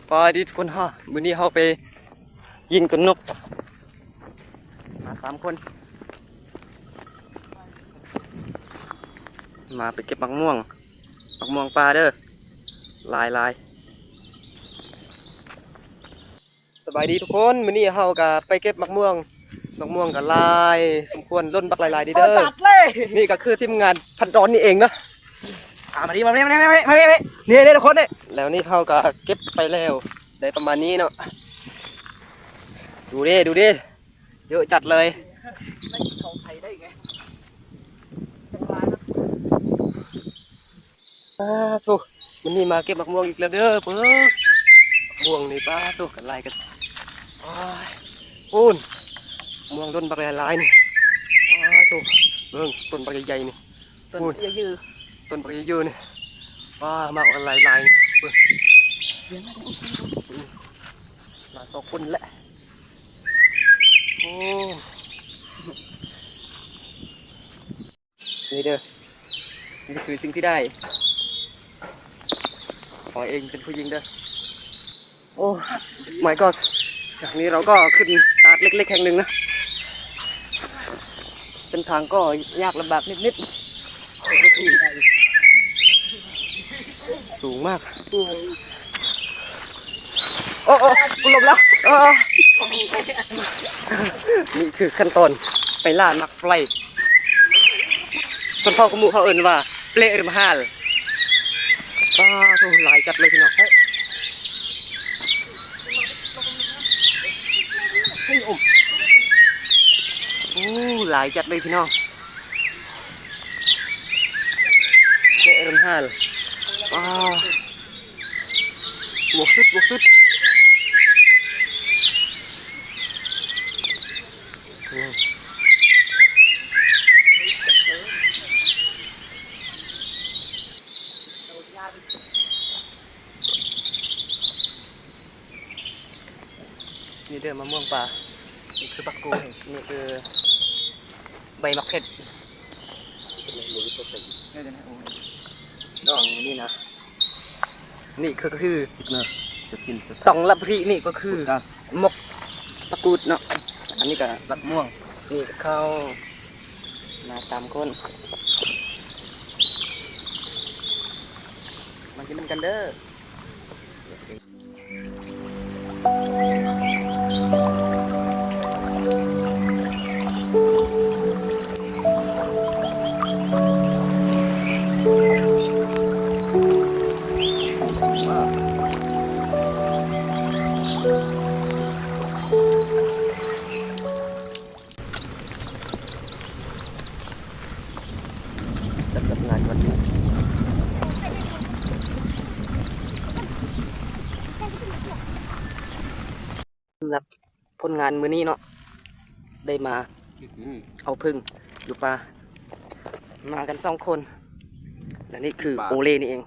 ສະບາຍດີທຸກຄົນເນາະ ມື້ນີ້ເຮົາໄປຍິງຕົວນົກ ມາສາມຄົນ ມາໄປເກັບໝາກມ່ວງ ໝາກມ່ວງປ່າເດີ ຫຼາຍໆ. ສະບາຍດີທຸກຄົນ ມື້ນີ້ເຮົາກະໄປເກັບໝາກມ່ວງ ໝາກມ່ວງກະຫຼາຍສົມຄວນ ຫຼົ່ນບັກຫຼາຍໆນີ້ເດີ ຈັດເລີຍ ນີ້ກະຄືທີມງານພັນດອນນີ້ເອງເນາະ ອ່າ ມານີ້ ມານີ້ ມານີ້ ມານີ້ ມານີ້ ມານີ້ ນີ້ ນີ້ທຸກຄົນນີ້ ແລ້ວນີ້ເຮົາກະເກັບໄປແລ້ວ ໄດ້ປະມານນີ້ເນາະ ດູເດ້ ດູເດ້ ເຍອະຈັດເລີຍ ປາໂທ້ ມື້ນີ້ມາເກັບໝາກມ່ວງອີກແລ້ວເດີ ເບິ່ງ ໝາກມ່ວງນີ້ ປາໂທ້ ກັນຫຼາຍກັນ ໂອ້ຍ ໂອ້ນ ໝາກມ່ວງດົນບັກຫຼາຍໆນີ້ ປາໂທ້ ເບິ່ງ ຕົ້ນບັກໃຫຍ່ໆນີ້ ຕົ້ນ ໂອ້ຍ ເຢີ ຕົ້ນບັກເຢີໆນີ້ ປາ ມາກັນຫຼາຍໆນີ້ ເບິ່ງ ມາສອງຄົນແຫຼະ ໂອ້ ນີ້ເດີ ນີ້ຄືສິ່ງທີ່ໄດ້ ຂໍເອງເປັນຜູ້ຍິງເດີ ໂອ້ my god ຈາກນີ້ເຮົາກໍຂຶ້ນຕາດເລັກໆແຫ່ງໜຶ່ງນະ ເສັ້ນທາງກໍຍາກລຳບາກນິດໆ ສູງມາກ ໂອ້ ໂອ້ ກູລົ້ມແລ້ວ ເອີ ນີ້ຄືຂັ້ນຕອນໄປລ່າໝາກໄຟ ຊົນເຜົ່າຂະມຸເຂົາເອີ້ນວ່າ ເປຣະມະຮາລ ປາໂທ້ ຫຼາຍຈັດເລີຍພີ່ນ້ອງ ໂອ້ ຫຼາຍຈັດເລີຍພີ່ນ້ອງ ເປຣະມະຮາລ ປາ ບວກສຸດ ບວກສຸດ ນີ້ເດີ ມະມ່ວງປ່າ ນີ້ຄືຜັກກູດ ນີ້ຄືໃບໝາກເຜັດ ດອກນີ້ນະ ນີ້ຄື ຄື ຕອງລະບະລິ ນີ້ກໍຄືໝົກປາກູດເນາະ ອັນນີ້ກະໝາກມ່ວງ ນີ້ກະເຂົ້າ ມາສາມຄົນ ມາກິນນຳກັນເດີ. ສຳລັບງານວັນນີ້ ສຳລັບຜົນງານມື້ນີ້ເນາະ ໄດ້ມາເອົາເຜິ້ງຢູ່ປ່າ ມາກັນສອງຄົນ ແລະນີ້ຄືໂອເລນີ້ເອງ.